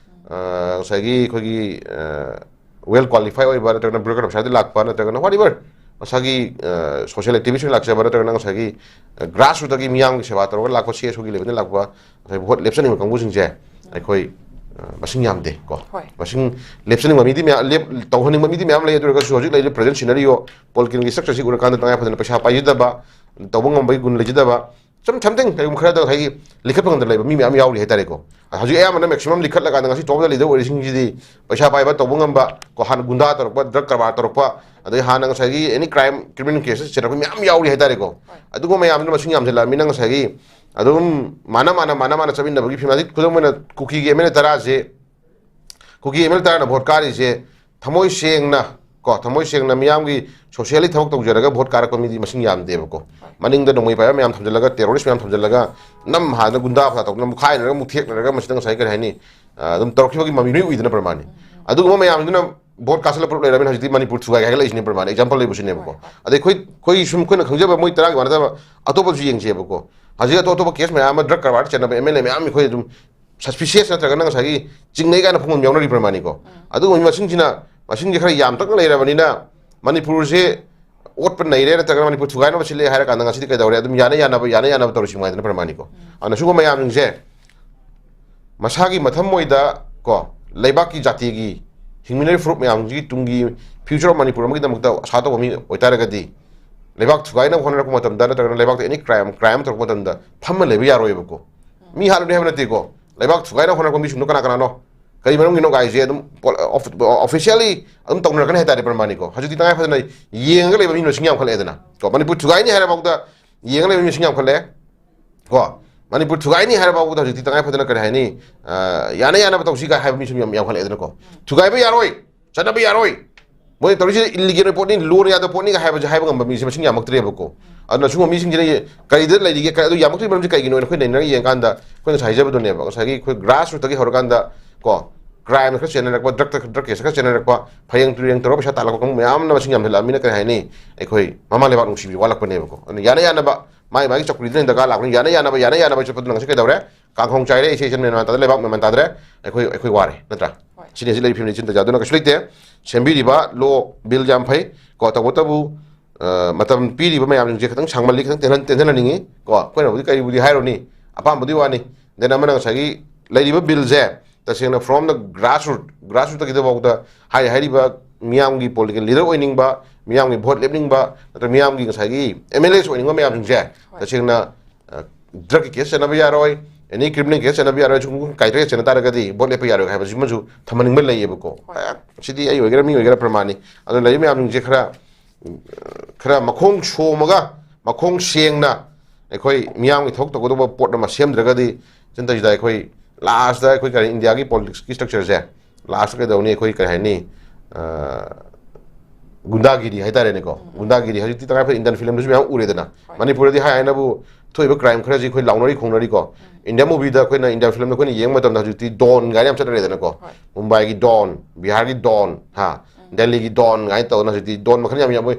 ꯑ, ꯉꯁꯥꯏꯒꯤ ꯑꯩꯈꯣꯏꯒꯤ, ꯑ, well qualify ꯑꯣꯏꯕ, ꯅꯠꯇ꯭ꯔꯒꯅ bureaucrat ꯁꯥꯏꯗ ꯂꯥꯛꯄ, ꯅꯠꯇ꯭ꯔꯒꯅ whatever, ꯃꯁꯥꯒꯤ, ꯑ, social activist ꯑꯣꯏꯅ ꯂꯥꯛꯆꯕ, ꯅꯠꯇ꯭ꯔꯒꯅ ꯉꯁꯥꯏꯒꯤ, ꯑ, grassroot ꯇꯒꯤ ꯃꯤꯌꯥꯝꯒꯤ ꯁꯦꯕꯥ ꯇꯧꯔꯒ ꯂꯥꯛꯄ, C S O ꯒꯤ level ꯗ ꯂꯥꯛꯄ, ꯉꯁꯥꯏ ꯚꯣꯠ ꯂꯦꯞꯆꯅꯤꯡꯕ ꯀꯥꯡꯕꯨꯁꯤꯡꯁꯦ ꯑꯩꯈꯣꯏ, ꯑ, ꯃꯁꯤꯡ ꯌꯥꯝꯗꯦ ꯀꯣ꯫ ꯍꯣꯏ꯫ ꯃꯁꯤꯡ ꯂꯦꯞꯆꯅꯤꯡꯕ ꯃꯤꯗꯤ ꯃꯌꯥꯝ, ꯂꯦꯞ-, ꯇꯧꯍꯟꯅꯤꯡꯕ ꯃꯤꯗꯤ ꯃꯌꯥꯝ ꯂꯩ꯫ ꯑꯗꯨ ꯑꯣꯏꯔꯒꯁꯨ ꯍꯧꯖꯤꯛ ꯂꯩꯔꯤꯕ present scenario, political ꯒꯤ structure ꯁꯤ ꯎꯔꯀꯥꯟꯗ ꯇꯉꯥꯏ ꯐꯗꯅ ꯄꯩꯁꯥ ꯄꯥꯏꯖꯗꯕ, ꯇꯧꯕ ꯉꯝꯕꯒꯤ ꯒꯨꯟ ꯂꯩꯖꯗꯕ, ꯁꯨꯝ something ꯀꯔꯤꯒꯨꯝꯕ ꯈꯔꯗ ꯉꯁꯥꯏꯒꯤ ꯂꯤꯈꯠꯄ ꯉꯝꯗꯅ ꯂꯩꯕ ꯃꯤ ꯃꯌꯥꯝ ꯌꯥꯎꯔꯤ ꯍꯥꯏꯇꯥꯔꯦꯀꯣ꯫ ꯍꯧꯖꯤꯛ ꯑꯌꯥꯝꯕꯅ maximum ꯂꯤꯈꯠꯂꯀꯥꯟꯗ ꯉꯁꯤ top of the leader ꯑꯣꯏꯔꯤꯁꯤꯡꯁꯤꯗꯤ ꯄꯩꯁꯥ ꯄꯥꯏꯕ, ꯇꯧꯕ ꯉꯝꯕ ꯀꯣ, ꯍꯥꯟꯅ ꯒꯨꯟꯗꯥ ꯇꯧꯔꯛꯄ, drug ꯀꯔꯕꯥꯔ ꯇꯧꯔꯛꯄ, ꯑꯗꯩ ꯍꯥꯟꯅ ꯉꯁꯥꯏꯒꯤ any crime, criminal cases ꯆꯦꯜꯂꯛꯄ ꯃꯌꯥꯝ ꯌꯥꯎꯔꯤ ꯍꯥꯏꯇꯥꯔꯦꯀꯣ꯫ ꯍꯣꯏ꯫ ꯑꯗꯨꯒꯨꯝꯕ ꯃꯌꯥꯝꯗꯨꯅ ꯃꯁꯤꯡ ꯌꯥꯝꯁꯤꯜꯂꯛꯑꯃꯤꯅ ꯉꯁꯥꯏꯒꯤ ꯑꯗꯨꯝ ꯃꯥꯅ, ꯃꯥꯅ, ꯃꯥꯅ, ꯃꯥꯅ ꯆꯠꯃꯤꯟꯅꯕꯒꯤ ꯐꯤꯕꯝ, ꯍꯧꯖꯤꯛ ꯈꯨꯗꯝ ꯑꯣꯏꯅ ꯀꯨꯀꯤꯒꯤ M L A ꯇꯔꯥꯁꯦ, ꯀꯨꯀꯤ M L A ꯇꯔꯥꯅ ꯚꯣꯠ ꯀꯥꯔꯤꯁꯦ ꯊꯃꯣꯏ ꯁꯦꯡꯅ ꯀꯣ, ꯊꯃꯣꯏ ꯁꯦꯡꯅ ꯃꯤꯌꯥꯝꯒꯤ socially ꯊꯕꯛ ꯇꯧꯖꯔꯒ ꯚꯣꯠ ꯀꯥꯔꯛꯄ ꯃꯤꯗꯤ ꯃꯁꯤꯡ ꯌꯥꯝꯗꯦꯕꯀꯣ꯫ ꯍꯣꯏ꯫ ꯃꯅꯤꯡꯗ ꯅꯣꯡꯃꯩ ꯄꯥꯏꯕ ꯃꯌꯥꯝ ꯊꯝꯖꯤꯜꯂꯒ, terrorist ꯃꯌꯥꯝ ꯊꯝꯖꯤꯜꯂꯒ, ꯅꯝ ꯍꯥꯟꯅ ꯒꯨꯟꯗꯥ ꯐꯥ ꯇꯧꯗꯅ, ꯃꯨꯛꯈꯥꯏꯅꯔꯒ, ꯃꯨꯛꯊꯦꯛꯅꯔꯒ, ꯃꯁꯤꯗ ꯉꯁꯥꯏ ꯀꯔꯤ ꯍꯥꯏꯅꯤ, ꯑ, ꯑꯗꯨꯝ ꯇꯧꯔꯛꯈꯤꯕꯒꯤ ꯃꯃꯤ ꯂꯣꯏ ꯎꯏꯗꯅ ꯄ꯭ꯔꯃꯥꯟꯅꯤ꯫ ꯎꯝ, ꯎꯝ꯫ ꯑꯗꯨꯒꯨꯝꯕ ꯃꯌꯥꯝꯗꯨꯅ ꯚꯣꯠ ꯀꯥꯁꯤꯜꯂ ꯄꯨꯂꯞ ꯂꯩꯔꯕꯅꯤꯅ ꯍꯧꯖꯤꯛꯇꯤ ꯃꯅꯤꯄꯨꯔ ꯊꯨꯒꯥꯏꯒꯦ ꯍꯥꯏꯒꯠꯂꯛꯏꯁꯤꯅꯦ ꯄ꯭ꯔꯃꯥꯟꯅꯤ꯫ Example ꯂꯩꯕꯁꯤꯅꯦꯕꯀꯣ꯫ ꯍꯣꯏ, ꯍꯣꯏ꯫ ꯑꯗꯩ ꯑꯩꯈꯣꯏ, ꯑꯩꯈꯣꯏ ꯁꯨꯝ ꯑꯩꯈꯣꯏꯅ ꯈꯪꯖꯕ ꯃꯣꯏ ꯇꯔꯥꯒꯤ ꯋꯥ ꯅꯠꯇꯕ ꯑꯇꯣꯞꯄꯁꯨ ꯌꯦꯡꯁꯦꯕꯀꯣ꯫ ꯍꯧꯖꯤꯛ ꯑꯇꯣꯞ ꯑꯇꯣꯞꯄ case ꯃꯌꯥꯝ ꯑꯃ drug ꯀꯔꯕꯥꯔꯗ ꯆꯦꯟꯅꯕ M L A ꯃꯌꯥꯝ ꯑꯩꯈꯣꯏ ꯑꯗꯨꯝ suspicious ꯅꯠꯇ꯭ꯔꯒꯅ ꯉꯁꯥꯏꯒꯤ ꯆꯤꯡꯅꯩ ꯀꯥꯏꯅ ꯐꯣꯡꯕ ꯌꯥꯎꯅꯔꯤ ꯄ꯭ꯔꯃꯥꯟꯅꯤꯀꯣ꯫ ꯎꯝ꯫ ꯑꯗꯨꯒꯨꯝꯕ ꯃꯁꯤꯡꯁꯤꯅ, ꯃꯁꯤꯡꯁꯦ ꯈꯔ ꯌꯥꯝꯇꯛꯅ ꯂꯩꯔꯕꯅꯤꯅ ꯃꯅꯤꯄꯨꯔꯁꯦ ꯑꯣꯠꯄ ꯅꯩꯔꯦ ꯅꯠꯇ꯭ꯔꯒꯅ ꯃꯅꯤꯄꯨꯔ ꯊꯨꯒꯥꯏꯅꯕ ꯁꯤꯜꯂꯦ ꯍꯥꯏꯔ ꯀꯥꯟꯗ ꯉꯁꯤꯗꯤ ꯀꯩꯗꯧꯔꯦ? ꯑꯗꯨꯝ ꯌꯥꯅ ꯌꯥꯅꯕ, ꯌꯥꯅ ꯌꯥꯅꯕ ꯇꯧꯔꯤꯁꯤ ꯃꯉꯥꯏꯗꯅ ꯄ꯭ꯔꯃꯥꯟꯅꯤꯀꯣ꯫ ꯎꯝ꯫ ꯑꯗꯨꯅ ꯁꯤꯒꯨꯝꯕ ꯃꯌꯥꯝꯁꯤꯡꯁꯦ ꯃꯁꯥꯒꯤ ꯃꯊꯃꯣꯏꯗ ꯀꯣ, ꯂꯩꯕꯥꯛꯀꯤ ꯖꯥꯇꯤꯒꯤ ꯍꯤꯡꯃꯤꯟꯅꯔꯤꯕ ꯐꯨꯔꯨꯞ ꯃꯌꯥꯝꯁꯤꯒꯤ ꯇꯨꯡꯒꯤ future of ꯃꯅꯤꯄꯨꯔ ꯑꯃꯒꯤꯗꯃꯛꯇ ꯑꯁꯥ ꯇꯧꯕ ꯃꯤ ꯑꯣꯏꯇꯥꯔꯒꯗꯤ, ꯂꯩꯕꯥꯛ ꯊꯨꯒꯥꯏꯅꯕ ꯍꯣꯠꯅꯔꯛꯄ ꯃꯇꯝꯗ, ꯅꯠꯇ꯭ꯔꯒꯅ ꯂꯩꯕꯥꯛꯇ any crime, crime ꯑꯃ ꯇꯧꯔꯛꯄ ꯃꯇꯝꯗ ꯐꯝꯃ ꯂꯩꯕ ꯌꯥꯔꯣꯏꯕꯀꯣ꯫ ꯃꯤ ꯍꯥꯠꯂꯨꯅꯤ ꯍꯥꯏꯕ ꯅꯠꯇꯦꯀꯣ꯫ ꯂꯩꯕꯥꯛ ꯊꯨꯒꯥꯏꯅꯕ ꯍꯣꯠꯅꯔꯛꯄ ꯃꯤꯁꯤꯡꯗꯣ ꯀꯅꯥ ꯀꯅꯥꯅꯣ? ꯀꯔꯤ ꯃꯔꯝꯒꯤꯅꯣ ꯀꯥꯏꯁꯦ ꯑꯗꯨꯝ officially ꯑꯗꯨꯝ ꯇꯧꯅꯔꯛꯀꯅꯤ ꯍꯥꯏꯇꯥꯔꯦ, ꯄ꯭ꯔꯃꯥꯅꯤꯀꯣ꯫ ꯍꯧꯖꯤꯛꯇꯤ ꯇꯉꯥꯏ ꯐꯗꯅ ꯌꯦꯡꯉꯒ ꯂꯩꯕ ꯃꯤ ꯃꯁꯤꯡ ꯌꯥꯝꯈꯠꯂꯛꯑꯦꯗꯅ꯫ ꯀꯣ, ꯃꯅꯤꯄꯨꯔ ꯊꯨꯒꯥꯏꯅꯤ ꯍꯥꯏꯔꯐꯥꯎꯗ ꯌꯦꯡꯉ ꯂꯩꯕ ꯃꯤ ꯃꯁꯤꯡ ꯌꯥꯝꯈꯠꯂꯛꯑꯦ꯫ ꯀꯣ, ꯃꯅꯤꯄꯨꯔ ꯊꯨꯒꯥꯏꯅꯤ ꯍꯥꯏꯔ ꯐꯥꯎꯕꯗ ꯍꯧꯖꯤꯛꯇꯤ ꯇꯉꯥꯏ ꯐꯗꯅ ꯀꯔꯤ ꯍꯥꯏꯅꯤ, ꯑ, ꯌꯥꯅ ꯌꯥꯅꯕ ꯇꯧꯁꯤ ꯀꯥꯏ ꯍꯥꯏꯕ ꯃꯤꯁꯨ ꯌꯥꯝ ꯌꯥꯝꯈꯠꯂꯛꯑꯦꯗꯅꯀꯣ꯫ ꯊꯨꯒꯥꯏꯕ ꯌꯥꯔꯣꯏ, ꯆꯠꯅꯕ ꯌꯥꯔꯣꯏ, ꯃꯣꯏꯅ ꯇꯧꯔꯤꯁꯦ illegal ꯑꯣꯏꯕ ꯄꯣꯠꯅꯤ, ꯂꯣꯅ ꯌꯥꯗꯕ ꯄꯣꯠꯅꯤꯒ ꯍꯥꯏꯕꯁꯦ ꯍꯥꯏꯕ ꯉꯝꯕ ꯃꯤꯁꯦ ꯃꯁꯤꯡ ꯌꯥꯝꯃꯛꯇ꯭ꯔꯦꯕꯀꯣ꯫ ꯑꯗꯨꯅ ꯁꯤꯒꯨꯝꯕ ꯃꯤꯁꯤꯡꯁꯤꯅ ꯀꯔꯤꯗ ꯂꯩꯔꯤꯒꯦ, ꯀꯔꯤ, ꯑꯗꯨ ꯌꯥꯝꯃꯛꯇ꯭ꯔꯤꯕ ꯃꯔꯝꯁꯦ ꯀꯩꯒꯤꯅꯣ ꯍꯥꯏꯅ ꯑꯩꯈꯣꯏ ꯅꯩꯅꯔꯒ ꯌꯦꯡꯀꯥꯟꯗ ꯑꯩꯈꯣꯏ ꯉꯁꯥꯏ ꯍꯥꯏꯖꯕꯗꯨꯅꯦꯕ, ꯉꯁꯥꯏꯒꯤ ꯑꯩꯈꯣꯏ grassrootꯇꯒꯤ ꯍꯧꯔꯀꯥꯟꯗ ꯀꯣ, crime ꯈꯔ ꯆꯦꯟꯅꯔꯛꯄ, drug, drug case ꯈꯔ ꯆꯦꯟꯅꯔꯛꯄ, ꯐꯌꯦꯡ ꯇꯨꯔꯦꯡ ꯇꯧꯔꯒ ꯄꯩꯁꯥ ꯇꯥꯜꯂꯛꯄ ꯀꯥꯡꯕꯨ ꯃꯌꯥꯝ ꯑꯃ ꯃꯁꯤꯡ ꯌꯥꯝꯁꯤꯜꯂꯛꯑꯃꯤꯅ ꯀꯔꯤ ꯍꯥꯏꯅꯤ, ꯑꯩꯈꯣꯏ ꯃꯃꯥ ꯂꯩꯕꯥꯛ ꯅꯨꯡꯁꯤꯕꯁꯤ ꯋꯥꯠꯂꯛꯄꯅꯦꯕꯀꯣ꯫ ꯑꯗꯨꯅ ꯌꯥꯅ ꯌꯥꯅꯕ ꯃꯥꯏ ꯃꯥꯒꯤ ꯆꯧꯀ꯭ꯔꯤꯗ ꯂꯩꯅ ꯗꯔꯀꯥꯔ ꯂꯥꯛꯄꯅꯤ꯫ ꯌꯥꯅ ꯌꯥꯅꯕ, ꯌꯥꯅ ꯌꯥꯅꯕ ꯆꯠꯄꯗꯨꯅ ꯉꯁꯤ ꯀꯩꯗꯧꯔꯦ? ꯀꯥꯡꯈꯣꯡ ꯆꯥꯏꯔꯦ, ꯏꯁꯩ ꯏꯆꯟ ꯃꯦꯟ ꯃꯥꯟ ꯇꯥꯗ꯭ꯔꯦ, ꯂꯩꯕꯥꯛ ꯃꯦꯟ ꯃꯥꯟ ꯇꯥꯗ꯭ꯔꯦ, ꯑꯩꯈꯣꯏ, ꯑꯩꯈꯣꯏ ꯋꯥꯔꯦ, ꯅꯠꯇ꯭ꯔꯥ? ꯍꯣꯏ꯫ ꯁꯤꯅꯤ ꯍꯧꯖꯤꯛ ꯂꯩꯔꯤꯕ ꯐꯤꯕꯝꯁꯤ꯫ ꯆꯤꯟꯇ ꯖꯥꯗꯨꯅ ꯀꯩꯁꯨ ꯂꯩꯇꯦ꯫ ꯁꯦꯝꯕꯤꯔꯤꯕ law, bill ꯌꯥꯝ ꯐꯩ ꯀꯣ, ꯇꯧꯕꯇꯕꯨ, ꯑ, ꯃꯇꯝ ꯄꯤꯔꯤꯕ ꯃꯌꯥꯝꯁꯤꯡꯁꯦ ꯈꯤꯇꯪ ꯁꯥꯡꯃꯜꯂꯤ, ꯈꯤꯇꯪ ꯇꯦꯟꯍꯟ-, ꯇꯦꯟꯍꯟꯍꯟꯅꯤꯡꯉꯤ ꯀꯣ꯫ ꯑꯩꯈꯣꯏꯅꯕꯨꯗꯤ ꯀꯔꯤꯕꯨꯗꯤ ꯍꯥꯏꯔꯨꯅꯤ, ꯑꯄꯥꯝꯕꯗꯤ ꯋꯥꯅꯤ꯫ Then ꯑꯃꯅ ꯉꯁꯥꯏꯒꯤ ꯂꯩꯔꯤꯕ billꯁꯦ ꯇꯁꯦꯡꯅ from the grassroot, grassrootꯇꯒꯤꯗꯐꯥꯎꯗ ꯍꯥꯏꯔꯤ ꯍꯥꯏꯔꯤꯕ ꯃꯤꯌꯥꯝꯒꯤ political leader ꯑꯣꯏꯅꯤꯡꯕ, ꯃꯤꯌꯥꯝꯒꯤ vote ꯂꯦꯞꯅꯤꯡꯕ, ꯅꯠꯇ꯭ꯔꯒ ꯃꯤꯌꯥꯝꯒꯤ ꯉꯁꯥꯏꯒꯤ MLAs ꯑꯣꯏꯅꯤꯡꯕ ꯃꯌꯥꯝꯁꯤꯡꯁꯦ ꯍꯣꯏ꯫ ꯇꯁꯦꯡꯅ, ꯑ, drugꯀꯤ case ꯆꯠꯅꯕ ꯌꯥꯔꯣꯏ, any criminal case ꯆꯠꯅꯕ ꯌꯥꯔꯣꯏ, ꯁꯨꯝ ꯀꯥꯏꯗ꯭ꯔꯦ ꯆꯠꯅ ꯇꯥꯔꯒꯗꯤ vote ꯂꯦꯞꯄ ꯌꯥꯔꯣꯏ ꯍꯥꯏꯕꯁꯤꯃꯁꯨ ꯊꯝꯍꯟꯅꯤꯡꯕ ꯂꯩꯌꯦꯕꯀꯣ꯫ ꯍꯣꯏ꯫ ꯑ, ꯁꯤꯗꯤ ꯑꯩ ꯑꯣꯏꯒꯦꯔꯥ ꯃꯤ ꯑꯣꯏꯒꯦꯔꯥ ꯄ꯭ꯔꯃꯥꯅꯤ꯫ ꯑꯗꯨꯅ ꯂꯩꯔꯤꯕ ꯃꯌꯥꯝꯁꯤꯡꯁꯦ ꯈꯔ, ꯈꯔ ꯃꯈꯣꯡ ꯁꯣꯝꯃꯒ, ꯃꯈꯣꯡ ꯁꯦꯡꯅ ꯑꯩꯈꯣꯏ ꯃꯤꯌꯥꯝꯒꯤ ꯊꯕꯛ ꯇꯧꯒꯗꯧꯕ ꯄꯣꯠ ꯑꯃ ꯁꯦꯝꯗ꯭ꯔꯒꯗꯤ, ꯆꯤꯟꯇꯁꯤꯗ ꯑꯩꯈꯣꯏ lastꯇ ꯑꯩꯈꯣꯏ ꯀꯔꯤ Indiaꯒꯤ politicsꯀꯤ structureꯁꯦ lastꯇ ꯀꯩꯗꯧꯅꯤ? ꯑꯩꯈꯣꯏ ꯀꯔꯤ ꯍꯥꯏꯅꯤ? ꯑ, ꯒꯨꯟꯗꯥꯒꯤꯔꯤ ꯍꯥꯏꯇꯥꯔꯦꯅꯦꯀꯣ꯫ ꯎꯝ꯫ ꯒꯨꯟꯗꯥꯒꯤꯔꯤ ꯍꯧꯖꯤꯛꯇꯤ ꯇꯉꯥꯏ ꯐꯗꯅ Indian filmꯗꯁꯨ ꯃꯌꯥꯝ ꯎꯔꯦꯗꯅ꯫ ꯍꯣꯏ꯫ ꯃꯅꯤꯄꯨꯔꯗꯗꯤ ꯍꯥꯏ ꯍꯥꯏꯅꯕꯨ ꯊꯣꯛꯏꯕ crime ꯈꯔꯁꯤ ꯑꯩꯈꯣꯏ ꯂꯥꯎꯅꯔꯤ ꯈꯣꯡꯅꯔꯤꯀꯣ꯫ ꯎꯝ꯫ Indian movieꯗ ꯑꯩꯈꯣꯏꯅ Indian filmꯗ ꯑꯩꯈꯣꯏꯅ ꯌꯦꯡꯕ ꯃꯇꯝꯗ ꯍꯧꯖꯤꯛꯇꯤ don ꯀꯥꯏꯅ ꯌꯥꯝ ꯆꯠꯅꯔꯦꯗꯅꯀꯣ꯫ ꯍꯣꯏ꯫ ꯃꯨꯝꯕꯥꯏꯒꯤ don, ꯕꯤꯍꯥꯔꯒꯤ don, ꯍꯥ, ꯎꯝ꯫ ꯗꯦꯜꯂꯤꯒꯤ don ꯀꯥꯏꯅ ꯇꯧꯗꯅ ꯍꯧꯖꯤꯛꯇꯤ don ꯃꯈꯜ ꯌꯥꯝ ꯌꯥꯝ, ꯃꯣꯏ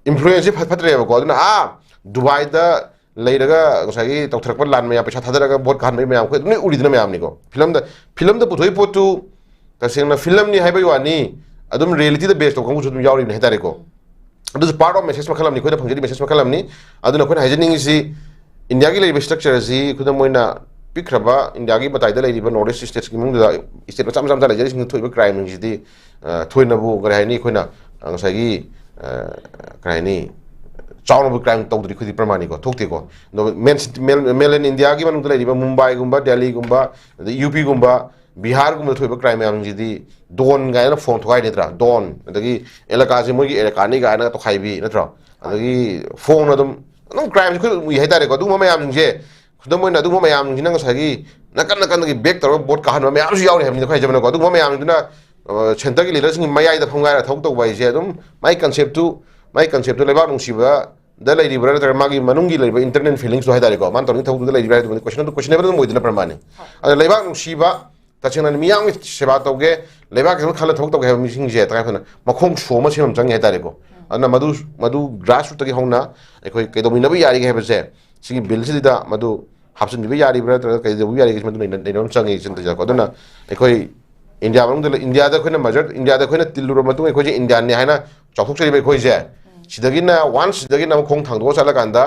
influenceꯁꯤ ꯐꯠ-, ꯐꯠꯇ꯭ꯔꯦꯕꯀꯣ꯫ ꯑꯗꯨꯅ, ꯑꯥ, ꯗꯨꯕꯥꯏꯗ ꯂꯩꯔꯒ ꯉꯁꯥꯏꯒꯤ ꯇꯧꯊꯔꯛꯄ ꯂꯥꯟ ꯃꯌꯥꯝ, ꯄꯩꯁꯥ ꯊꯥꯗꯔꯒ vote ꯀꯥꯍꯟꯕꯒꯤ ꯃꯌꯥꯝ ꯑꯩꯈꯣꯏ ꯑꯗꯨꯝ ꯂꯣꯏ ꯎꯔꯤꯗꯅ ꯃꯌꯥꯝꯅꯤꯀꯣ꯫ Filmꯗ, filmꯗ ꯄꯨꯊꯣꯛꯏ ꯄꯣꯠꯇꯨ ꯇꯁꯦꯡꯅ filmꯅꯤ ꯍꯥꯏꯕꯒꯤ ꯋꯥꯅꯤ, ꯑꯗꯨꯝ realityꯗ base ꯇꯧꯕ ꯀꯥꯡꯕꯨꯁꯨ ꯑꯗꯨꯝ ꯌꯥꯎꯔꯤꯕꯅꯤ ꯍꯥꯏꯇꯥꯔꯦꯀꯣ꯫ ꯑꯗꯨꯁꯨ part of message ꯃꯈꯜ ꯑꯃꯅꯤ, ꯑꯩꯈꯣꯏꯅ ꯐꯪꯖꯔꯤ message ꯃꯈꯜ ꯑꯃꯅꯤ꯫ ꯑꯗꯨꯅ ꯑꯩꯈꯣꯏꯅ ꯍꯥꯏꯖꯅꯤꯡꯉꯤꯁꯤ, Indiaꯒꯤ ꯂꯩꯔꯤꯕ structure ꯑꯁꯤ, ꯈꯨꯗꯝ ꯑꯣꯏꯅ, ꯄꯤꯛꯈ꯭ꯔꯕ ꯏꯟꯗꯤꯌꯥꯒꯤ ꯃꯇꯥꯏꯗ ꯂꯩꯔꯤꯕ ꯅꯣꯔꯠ ꯏꯁ ꯁ꯭ꯇꯦꯠꯁꯀꯤ ꯃꯅꯨꯡꯗ ꯁ꯭ꯇꯦꯠ ꯃꯆꯥ ꯃꯆꯥ ꯃꯆꯥ ꯂꯩꯖꯔꯤꯁꯤꯡꯗ ꯊꯣꯛꯏꯕ ꯀ꯭ꯔꯥꯏꯝꯁꯤꯡꯁꯤꯗꯤ, ꯑ, ꯊꯣꯏꯅꯕꯨ ꯀꯔꯤ ꯍꯥꯏꯅꯤ, ꯑꯩꯈꯣꯏꯅ, ꯑ, ꯉꯁꯥꯏꯒꯤ, ꯑ, ꯀꯔꯤ ꯍꯥꯏꯅꯤ, ꯆꯥꯎꯅꯕꯨ ꯀ꯭ꯔꯥꯏꯝ ꯇꯧꯗ꯭ꯔꯤ ꯑꯩꯈꯣꯏꯗꯤ ꯄ꯭ꯔꯃꯥꯅꯤꯀꯣ, ꯊꯣꯛꯇꯦꯀꯣ꯫ ꯑꯗꯣ ꯃꯦꯟ ꯁꯤꯇꯤ-, ꯃꯦꯟ-, ꯃꯦꯟꯂꯦꯟ ꯏꯟꯗꯤꯌꯥꯒꯤ ꯃꯅꯨꯡꯗ ꯂꯩꯔꯤꯕ ꯃꯨꯝꯕꯥꯏꯒꯨꯝꯕ, ꯗꯦꯜꯂꯤꯒꯨꯝꯕ, ꯑꯗꯩ ꯌꯨ ꯄꯤꯒꯨꯝꯕ, ꯕꯤꯍꯥꯔꯒꯨꯝꯕꯗ ꯊꯣꯛꯏꯕ ꯀ꯭ꯔꯥꯏꯝ ꯃꯌꯥꯝꯁꯤꯗꯤ ꯗꯣꯟ ꯀꯥꯏꯅ ꯐꯣꯟ ꯊꯣꯛꯍꯥꯏ ꯅꯠꯇ꯭ꯔꯥ? ꯗꯣꯟ, ꯑꯗꯒꯤ ꯑꯦꯂꯥꯀꯥꯁꯦ ꯃꯣꯏꯒꯤ ꯑꯦꯂꯥꯀꯥꯅꯤ ꯀꯥꯏꯅ ꯇꯧꯈꯥꯏꯕꯤ ꯅꯠꯇ꯭ꯔꯣ? ꯑꯗꯒꯤ ꯐꯣꯟ ꯑꯗꯨꯝ, ꯑꯗꯨꯝ ꯀ꯭ꯔꯥꯏꯝꯁꯦ ꯑꯩꯈꯣꯏ ꯑꯗꯨꯝ ꯎꯏ ꯍꯥꯏꯇꯥꯔꯦꯀꯣ꯫ ꯑꯗꯨꯒꯨꯝꯕ ꯃꯌꯥꯝꯁꯤꯡꯁꯦ, ꯈꯨꯗꯝ ꯑꯣꯏꯅ ꯑꯗꯨꯒꯨꯝꯕ ꯃꯌꯥꯝꯁꯤꯡꯁꯤꯅ ꯉꯁꯥꯏꯒꯤ ꯅꯥꯀꯟ ꯅꯥꯀꯟꯗꯒꯤ ꯕꯦꯛ ꯇꯧꯔꯒ ꯚꯣꯠ ꯀꯥꯍꯟꯕ ꯃꯌꯥꯝꯁꯨ ꯌꯥꯎꯔꯤ ꯍꯥꯏꯕꯅꯤꯗ ꯑꯩꯈꯣꯏ ꯍꯥꯏꯖꯕꯅꯀꯣ꯫ ꯑꯗꯨꯒꯨꯝꯕ ꯃꯌꯥꯝꯁꯤꯅ, ꯑ, ꯁꯦꯟꯇꯔꯒꯤ ꯂꯤꯗꯔꯁꯤꯡꯒꯤ ꯃꯌꯥꯏꯗ ꯐꯝ ꯉꯥꯏꯔ ꯊꯕꯛ ꯇꯧꯕ ꯍꯥꯏꯁꯦ ꯑꯗꯨꯝ ꯃꯥꯏ ꯀꯟꯁꯦꯞꯇꯨ, ꯃꯥꯏ ꯀꯟꯁꯦꯞꯇꯨ ꯂꯩꯕꯥꯛ ꯅꯨꯡꯁꯤꯕꯗ ꯂꯩꯔꯤꯕ꯭ꯔꯥ ꯅꯠꯇ꯭ꯔꯒ ꯃꯥꯒꯤ ꯃꯅꯨꯡꯒꯤ ꯂꯩꯔꯤꯕ ꯏꯟꯇꯔꯅꯦꯜ ꯐꯤꯂꯤꯡꯁꯇꯣ ꯍꯥꯏꯇꯥꯔꯦꯀꯣ, ꯃꯥꯅ ꯇꯧꯅꯤꯡ ꯊꯕꯛꯇꯨꯗ ꯂꯩꯔꯤꯕ꯭ꯔꯥ ꯍꯥꯏꯕꯗꯨ ꯀꯣꯏꯁꯟ ꯑꯗꯨ ꯀꯣꯏꯁꯟꯅꯦꯕꯜ ꯑꯗꯨꯝ ꯑꯣꯏꯗꯅ ꯄ꯭ꯔꯃꯥꯅꯤ꯫ ꯑꯗ ꯂꯩꯕꯥꯛ ꯅꯨꯡꯁꯤꯕ, ꯇꯁꯦꯡꯅ ꯃꯤꯌꯥꯝꯒꯤ ꯁꯦꯕꯥ ꯇꯧꯒꯦ, ꯂꯩꯕꯥꯛꯀꯤ ꯈꯜꯂ ꯊꯕꯛ ꯇꯧꯒꯦ ꯍꯥꯏꯕ ꯃꯤꯁꯤꯡꯁꯦ ꯇꯉꯥꯏ ꯐꯗꯅ ꯃꯈꯣꯡ ꯁꯣꯝ ꯑꯃ ꯁꯦꯝꯕ ꯑꯃ ꯆꯪꯉꯦ ꯍꯥꯏꯇꯥꯔꯦꯀꯣ꯫ ꯑꯗꯨꯅ ꯃꯗꯨ, ꯃꯗꯨ ꯒ꯭ꯔꯥꯁꯔꯨꯠꯇꯒꯤ ꯍꯧꯅ ꯑꯩꯈꯣꯏ ꯀꯩꯗꯧꯃꯤꯟꯅꯕ ꯌꯥꯔꯤꯒꯦ ꯍꯥꯏꯕꯁꯦ, ꯁꯤꯒꯤ ꯕꯤꯜꯁꯤꯗ ꯃꯗꯨ ꯍꯥꯞꯆꯤꯟꯕꯤꯕ ꯌꯥꯔꯤꯕ꯭ꯔꯥ ꯅꯠꯇ꯭ꯔꯒ ꯀꯩꯗꯧꯕ ꯌꯥꯔꯤꯒꯦ, ꯃꯗꯨ ꯅꯩꯅ-, ꯅꯩꯅꯕ ꯑꯃ ꯆꯪꯉꯦ ꯏꯆꯟ ꯇꯖꯀꯣ꯫ ꯑꯗꯨꯅ ꯑꯩꯈꯣꯏ ꯏꯟꯗꯤꯌꯥ ꯃꯅꯨꯡꯗ ꯂꯩ-, ꯏꯟꯗꯤꯌꯥꯗ ꯑꯩꯈꯣꯏꯅ ꯃꯖꯔ, ꯏꯟꯗꯤꯌꯥꯗ ꯑꯩꯈꯣꯏꯅ ꯇꯤꯜꯂꯨꯔꯕ ꯃꯇꯨꯡ ꯑꯩꯈꯣꯏꯁꯦ ꯏꯟꯗꯤꯌꯥꯟꯅꯤ ꯍꯥꯏꯅ ꯆꯥꯎꯊꯣꯛꯆꯔꯤꯕ ꯑꯩꯈꯣꯏꯁꯦ, ꯁꯤꯗꯒꯤꯅ ꯋꯥꯟꯁ ꯁꯤꯗꯒꯤꯅ ꯑꯃꯨꯛ ꯈꯣꯡ ꯊꯥꯡꯗꯣꯛꯑ ꯆꯠꯂꯀꯥꯟꯗ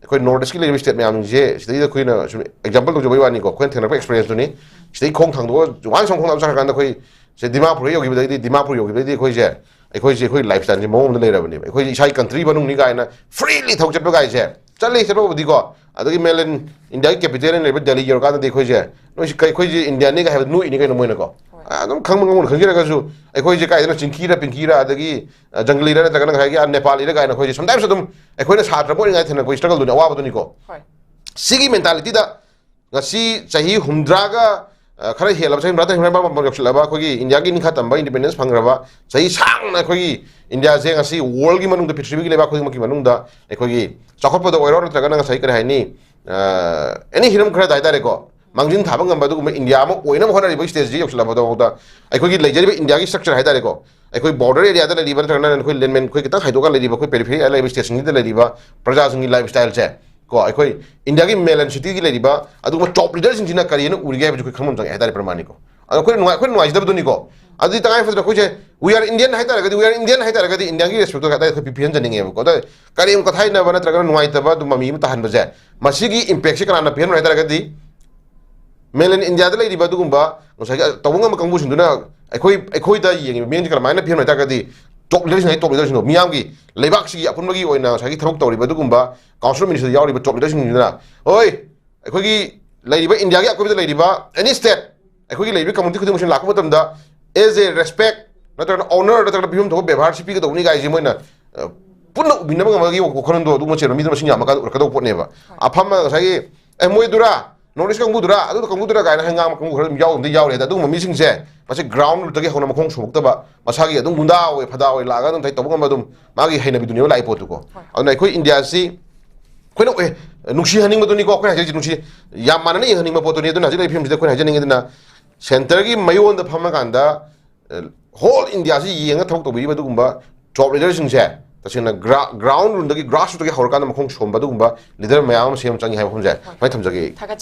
ꯑꯩꯈꯣꯏ ꯅꯣꯔꯠ ꯏꯁꯀꯤ ꯂꯩꯔꯤꯕ ꯁ꯭ꯇꯦꯠ ꯃꯌꯥꯝꯁꯦ, ꯁꯤꯗꯩꯗ ꯑꯩꯈꯣꯏꯅ ꯁꯨꯝ ꯑꯦꯛꯖꯥꯝꯄꯜ ꯇꯧꯖꯕꯒꯤ ꯋꯥꯅꯤꯀꯣ, ꯑꯩꯈꯣꯏꯅ ꯊꯦꯡꯅꯔꯛꯄ ꯑꯦꯛꯁꯄꯤꯔꯤꯌꯦꯟꯁꯇꯨꯅꯤ꯫ ꯁꯤꯗꯩ ꯈꯣꯡ ꯊꯥꯡꯗꯣꯛꯑ ꯋꯥꯟꯁ ꯑꯃꯨꯛ ꯈꯣꯡ ꯊꯥꯡꯗꯣꯛꯑ ꯆꯠꯈ꯭ꯔꯀꯥꯟꯗ ꯑꯩꯈꯣꯏ ꯁꯦ ꯗꯤꯃꯥꯄꯨꯔ ꯍꯦꯛ ꯌꯧꯈꯤꯕꯗꯒꯤꯗꯤ, ꯗꯤꯃꯥꯄꯨꯔ ꯌꯧꯈꯤꯕꯗꯒꯤꯗꯤ ꯑꯩꯈꯣꯏꯁꯦ, ꯑꯩꯈꯣꯏꯁꯦ ꯑꯩꯈꯣꯏ ꯂꯥꯏꯐ ꯁ꯭ꯇꯥꯏꯜꯁꯦ ꯃꯑꯣꯡ ꯑꯃꯗ ꯂꯩꯔꯕꯅꯦꯕ꯫ ꯑꯩꯈꯣꯏꯁꯦ ꯏꯁꯥꯒꯤ ꯀꯟꯇ꯭ꯔꯤ ꯃꯅꯨꯡꯅꯤ ꯀꯥꯏꯅ ꯐ꯭ꯔꯤꯂꯤ ꯊꯕꯛ ꯆꯠꯄ ꯀꯥꯏꯁꯦ ꯆꯠꯂꯤ, ꯆꯠꯄꯕꯨꯗꯤꯀꯣ꯫ ꯑꯗꯒꯤ ꯃꯦꯟꯂꯦꯟ ꯏꯟꯗꯤꯌꯥꯒꯤ ꯀꯦꯄꯤꯇꯦꯜ ꯑꯣꯏꯅ ꯂꯩꯔꯤꯕ ꯗꯦꯜꯂꯤ ꯌꯧꯔꯀꯥꯟꯗꯗꯤ ꯑꯩꯈꯣꯏꯁꯦ, ꯅꯣꯏꯁꯤ ꯀꯩ-, ꯑꯩꯈꯣꯏꯁꯦ ꯏꯟꯗꯤꯌꯥꯅꯤ ꯀꯥꯏ ꯍꯥꯏꯕꯗ ꯅꯣꯛꯏꯅꯤ ꯀꯩꯅꯣ ꯃꯣꯏꯅꯀꯣ꯫ ꯍꯣꯏ꯫ ꯑ, ꯑꯗꯨꯝ ꯈꯪꯕ ꯉꯝꯃꯣꯏ ꯈꯪꯖꯔꯒꯁꯨ ꯑꯩꯈꯣꯏꯁꯦ ꯀꯥꯏꯗꯅꯣ ꯆꯤꯡꯀꯤꯔ, ꯄꯤꯡꯀꯤꯔ, ꯑꯗꯒꯤ, ꯑ, ꯖꯪꯒꯂꯤꯔ ꯅꯠꯇ꯭ꯔꯒꯅ ꯉꯁꯥꯏꯒꯤ, ꯑ, ꯅꯦꯄꯥꯂꯤꯔ ꯀꯥꯏꯅ ꯑꯩꯈꯣꯏꯁꯦ ꯁꯝꯇꯥꯏꯝꯁ ꯑꯗꯨꯝ ꯑꯩꯈꯣꯏꯅ ꯁꯥꯇ꯭ꯔ ꯑꯃ ꯑꯣꯏꯔꯤꯉꯩ ꯊꯦꯡꯅꯔꯛꯄ ꯏꯁꯇ꯭ꯔꯒꯜꯗꯨꯅꯤ, ꯑꯋꯥꯕꯗꯨꯅꯤꯀꯣ꯫ ꯍꯣꯏ꯫ ꯁꯤꯒꯤ ꯃꯦꯟꯇꯥꯂꯤꯇꯤꯗ ꯉꯁꯤ ꯆꯍꯤ ꯍꯨꯝꯗ꯭ꯔꯥꯒ, ꯑ, ꯈꯔ ꯍꯦꯜꯂꯕ, ꯆꯍꯤ ꯍꯨꯝꯗ꯭ꯔꯥ ꯇꯔꯦꯠ, ꯍꯨꯝꯗ꯭ꯔꯥ ꯅꯤꯄꯥꯟ ꯃꯥꯄꯟ ꯌꯧꯁꯤꯜꯂꯛꯑꯕ ꯑꯩꯈꯣꯏꯒꯤ ꯏꯟꯗꯤꯌꯥꯒꯤ ꯅꯤꯡꯈꯥ ꯇꯝꯕ ꯏꯟꯗꯤꯄꯦꯟꯗꯦꯟꯁ ꯐꯪꯈ꯭ꯔꯕ ꯆꯍꯤ ꯁꯥꯡꯅ ꯑꯩꯈꯣꯏꯒꯤ ꯏꯟꯗꯤꯌꯥꯁꯦ ꯉꯁꯤ ꯋꯥꯔꯜꯒꯤ ꯃꯅꯨꯡꯗ, ꯄ꯭ꯔꯤꯊꯤꯕꯤꯒꯤ ꯂꯩꯕꯥꯛ ꯈꯨꯗꯤꯡꯃꯛꯀꯤ ꯃꯅꯨꯡꯗ ꯑꯩꯈꯣꯏꯒꯤ ꯆꯥꯎꯈꯠꯄꯗ ꯑꯣꯏꯔꯣ ꯅꯠꯇ꯭ꯔꯒꯅ ꯉꯁꯥꯏ ꯀꯔꯤ ꯍꯥꯏꯅꯤ, ꯑ, ꯑꯦꯅꯤ ꯍꯤꯔꯝ ꯈꯔꯗ ꯍꯥꯏꯇꯥꯔꯦꯀꯣ, ꯃꯥꯡꯖꯤꯟ ꯊꯥꯕ ꯉꯝꯕ ꯑꯗꯨꯒꯨꯝꯕ ꯏꯟꯗꯤꯌꯥ ꯑꯃ ꯑꯣꯏꯅꯕ ꯍꯣꯠꯅꯔꯤꯕ ꯁ꯭ꯇꯦꯖꯁꯤ ꯌꯧꯁꯤꯜꯂꯛꯄꯗ ꯐꯥꯎꯗ ꯑꯩꯈꯣꯏꯒꯤ ꯂꯩꯖꯔꯤꯕ ꯏꯟꯗꯤꯌꯥꯒꯤ ꯁ꯭ꯇ꯭ꯔꯛꯆꯔ ꯍꯥꯏꯇꯥꯔꯦꯀꯣ, ꯑꯩꯈꯣꯏ ꯕꯣꯔꯗꯔ ꯑꯦꯔꯤꯌꯥꯗ ꯂꯩꯔꯤꯕ ꯅꯠꯇ꯭ꯔꯒꯅ ꯑꯩꯈꯣꯏ ꯂꯦꯟꯃꯦꯟ, ꯑꯩꯈꯣꯏ ꯈꯤꯇꯪ ꯍꯥꯏꯗꯣꯛꯑꯒ ꯂꯩꯔꯤꯕ, ꯑꯩꯈꯣꯏ ꯄꯦꯔꯤꯐꯦꯔꯤ ꯂꯩꯕ ꯁ꯭ꯇꯦꯠꯁꯤꯡꯁꯤꯗ ꯂꯩꯔꯤꯕ ꯄ꯭ꯔꯖꯥꯁꯤꯡꯒꯤ ꯂꯥꯏꯐ ꯁ꯭ꯇꯥꯏꯜꯁꯦ ꯀꯣ, ꯑꯩꯈꯣꯏ ꯏꯟꯗꯤꯌꯥꯒꯤ ꯃꯦꯟꯂꯦꯟ ꯁꯤꯇꯤꯒꯤ ꯂꯩꯔꯤꯕ ꯑꯗꯨꯒꯨꯝꯕ ꯇꯣꯞ ꯂꯤꯗꯔꯁꯤꯡꯁꯤꯅ ꯀꯔꯤꯅ ꯎꯔꯤꯒꯦ ꯍꯥꯏꯕꯁꯤ ꯑꯩꯈꯣꯏ ꯈꯪꯐꯝ ꯆꯪꯉꯦ ꯍꯥꯏꯇꯥꯔꯦ, ꯄ꯭ꯔꯃꯥꯅꯤꯀꯣ꯫ ꯑꯗꯣ ꯑꯩꯈꯣꯏꯅ ꯅꯨꯡꯉꯥꯏ-, ꯑꯩꯈꯣꯏꯅ ꯅꯨꯡꯉꯥꯏꯖꯗꯕꯗꯨꯅꯤꯀꯣ꯫ ꯑꯗꯨꯗꯤ ꯇꯉꯥꯏ ꯐꯗꯅ ꯑꯩꯈꯣꯏꯁꯦ, "We are Indian" ꯍꯥꯏꯇꯥꯔꯒꯗꯤ, "We are Indian" ꯍꯥꯏꯇꯥꯔꯒꯗꯤ ꯏꯟꯗꯤꯌꯥꯒꯤ ꯔꯦꯁꯄꯦꯛꯇꯣ ꯀꯗꯥꯏꯗ ꯑꯩꯈꯣꯏ ꯄꯤ-, ꯄꯤꯍꯟꯖꯅꯤꯡꯉꯦꯕꯀꯣ꯫ ꯑꯗ ꯀꯔꯦꯝ ꯀꯊꯥꯏꯅꯕ ꯅꯠꯇ꯭ꯔꯒꯅ ꯅꯨꯡꯉꯥꯏꯇꯕ ꯑꯗꯨꯝ ꯃꯃꯤ ꯑꯃ ꯇꯥꯍꯟꯕꯁꯦ, ꯃꯁꯤꯒꯤ ꯏꯝꯄꯦꯛꯁꯦ ꯀꯅꯥꯅ ꯄꯤꯍꯟꯕꯅꯣ ꯍꯥꯏꯇꯥꯔꯒꯗꯤ, ꯃꯦꯟꯂꯦꯟ ꯏꯟꯗꯤꯌꯥꯗ ꯂꯩꯔꯤꯕ ꯑꯗꯨꯒꯨꯝꯕ ꯉꯁꯥꯏꯒꯤ ꯇꯧꯕ ꯉꯝꯕ ꯀꯥꯡꯕꯨꯁꯤꯡꯗꯨꯅ ꯑꯩꯈꯣꯏ ꯑꯩꯈꯣꯏꯗ ꯌꯦꯡꯉꯤꯕ ꯃꯤꯠꯌꯦꯡꯁꯦ ꯀꯔꯝꯍꯥꯏꯅ ꯐꯤꯍꯟꯕ ꯍꯥꯏ ꯇꯥꯔꯒꯗꯤ, ꯇꯣꯞ ꯂꯤꯗꯔꯁꯤꯡ ꯍꯥꯏ, ꯇꯣꯞ ꯂꯤꯗꯔꯁꯤꯡꯗꯣ, ꯃꯤꯌꯥꯝꯒꯤ ꯂꯩꯕꯥꯛꯁꯤꯒꯤ ꯑꯄꯨꯟꯕꯒꯤ ꯑꯣꯏꯅ ꯉꯁꯥꯏꯒꯤ ꯊꯕꯛ ꯇꯧꯔꯤꯕ ꯑꯗꯨꯒꯨꯝꯕ ꯀꯥꯎꯟꯁꯤꯜ ꯃꯤꯅꯤꯁꯇꯔꯗ ꯌꯥꯎꯔꯤꯕ ꯇꯣꯞ ꯂꯤꯗꯔꯁꯤꯡꯁꯤꯅ, ꯍꯣꯏ, ꯑꯩꯈꯣꯏꯒꯤ ꯂꯩꯔꯤꯕ ꯏꯟꯗꯤꯌꯥꯒꯤ ꯑꯀꯣꯏꯕꯗ ꯂꯩꯔꯤꯕ ꯑꯦꯅꯤ ꯁ꯭ꯇꯦꯠ, ꯑꯩꯈꯣꯏꯒꯤ ꯂꯩꯔꯤꯕ ꯀꯝꯃꯨꯅꯤꯇꯤ ꯈꯨꯗꯤꯡꯃꯛꯁꯤꯅ ꯂꯥꯛꯄ ꯃꯇꯝꯗ as a respect ꯅꯠꯇ꯭ꯔꯒꯅ honor ꯅꯠꯇ꯭ꯔꯒꯅ ꯄꯤꯐꯝ ꯊꯣꯛꯄ ꯕꯦꯕꯥꯔꯁꯤ ꯄꯤꯒꯗꯧꯕꯅꯤ ꯀꯥꯏꯁꯦ ꯃꯣꯏꯅ, ꯑ, ꯄꯨꯟꯅ ꯎꯕꯤꯅꯕ ꯉꯝꯕꯒꯤ ꯋꯥꯈꯜꯂꯣꯟꯗꯣ ꯑꯗꯨꯒꯨꯝꯕ ꯆꯦꯟꯕ ꯃꯤꯗꯨ ꯃꯁꯤꯡ ꯌꯥꯝꯃꯀꯥꯟꯗ ꯎꯔꯛꯀꯗꯧꯕ ꯄꯣꯠꯅꯦꯕ꯫ ꯑꯐꯝꯕ ꯉꯁꯥꯏꯒꯤ, ꯑꯦ, ꯃꯣꯏꯗꯨꯔꯥ, ꯅꯣꯔꯠ ꯏꯁ ꯀꯥꯡꯕꯨꯗꯨꯔꯥ, ꯑꯗꯨ ꯀꯥꯡꯕꯨꯗꯨꯔꯥ ꯀꯥꯏꯅ ꯍꯥꯏ ꯉꯥꯡꯕ ꯀꯥꯡꯕꯨ ꯈꯔ ꯑꯗꯨꯝ ꯌꯥꯎꯔꯝꯗꯤ ꯌꯥꯎꯔꯦ꯫ ꯑꯗ ꯑꯗꯨꯒꯨꯝꯕ ꯃꯤꯁꯤꯡꯁꯦ ꯃꯁꯤ ꯒ꯭ꯔꯥꯎꯟ ꯔꯨꯠꯇꯒꯤ ꯍꯧꯅ ꯃꯈꯣꯡ ꯁꯣꯝꯂꯛꯇꯕ, ꯃꯁꯥꯒꯤ ꯑꯗꯨꯝ ꯒꯨꯟꯗꯥ ꯑꯣꯏ ꯐꯗꯥ ꯑꯣꯏ ꯂꯥꯛꯑꯒ ꯑꯗꯨꯝ ꯇꯧꯕ ꯉꯝꯕ ꯑꯗꯨꯝ ꯃꯥꯒꯤ ꯍꯩꯅꯕꯤꯗꯨꯅꯦꯕ ꯂꯥꯛꯏ ꯄꯣꯠꯇꯨꯀꯣ꯫ ꯑꯗꯨꯅ ꯑꯩꯈꯣꯏ ꯏꯟꯗꯤꯌꯥꯁꯤ ꯑꯩꯈꯣꯏꯅ, ꯑꯦ, ꯅꯨꯡꯁꯤꯍꯟꯅꯤꯡꯕꯗꯨꯅꯤꯀꯣ ꯑꯩꯈꯣꯏꯅ ꯍꯥꯏꯖꯔꯤꯁꯦ, ꯅꯨꯡꯁꯤ, ꯌꯥꯝ ꯃꯥꯟꯅꯅ ꯌꯦꯡꯍꯟꯅꯤꯡꯕ ꯄꯣꯠꯇꯨꯅꯤ꯫ ꯑꯗꯨꯅ ꯍꯧꯖꯤꯛ ꯂꯩꯔꯤꯕ ꯐꯤꯕꯝꯁꯤꯗ ꯑꯩꯈꯣꯏꯅ ꯍꯥꯏꯖꯅꯤꯡꯉꯤꯗꯨꯅ ꯁꯦꯟꯇꯔꯒꯤ ꯃꯌꯣꯟꯗ ꯐꯝꯃꯀꯥꯟꯗ ꯍꯣꯜ ꯏꯟꯗꯤꯌꯥꯁꯤ ꯌꯦꯡꯉ ꯊꯕꯛ ꯇꯧꯕꯤꯔꯤꯕ ꯑꯗꯨꯒꯨꯝꯕ ꯇꯣꯞ ꯂꯤꯗꯔꯁꯤꯡꯁꯦ ꯇꯁꯦꯡꯅ ꯒ꯭ꯔꯥ-, ꯒ꯭ꯔꯥꯎꯟ ꯔꯨꯠꯇꯒꯤ, ꯒ꯭ꯔꯥꯁ ꯔꯨꯠꯇꯒꯤ ꯍꯧꯔꯀꯥꯟꯗ ꯃꯈꯣꯡ ꯁꯣꯝꯕ ꯑꯗꯨꯒꯨꯝꯕ ꯂꯤꯗꯔ ꯃꯌꯥꯝ ꯑꯃ ꯁꯦꯝꯕ ꯆꯪꯉꯤ ꯍꯥꯏꯕ ꯋꯥꯐꯝꯁꯦ ꯁꯨꯃꯥꯏꯅ ꯊꯝꯖꯒꯦ꯫ ꯊꯥꯒꯠꯆꯔꯤ꯫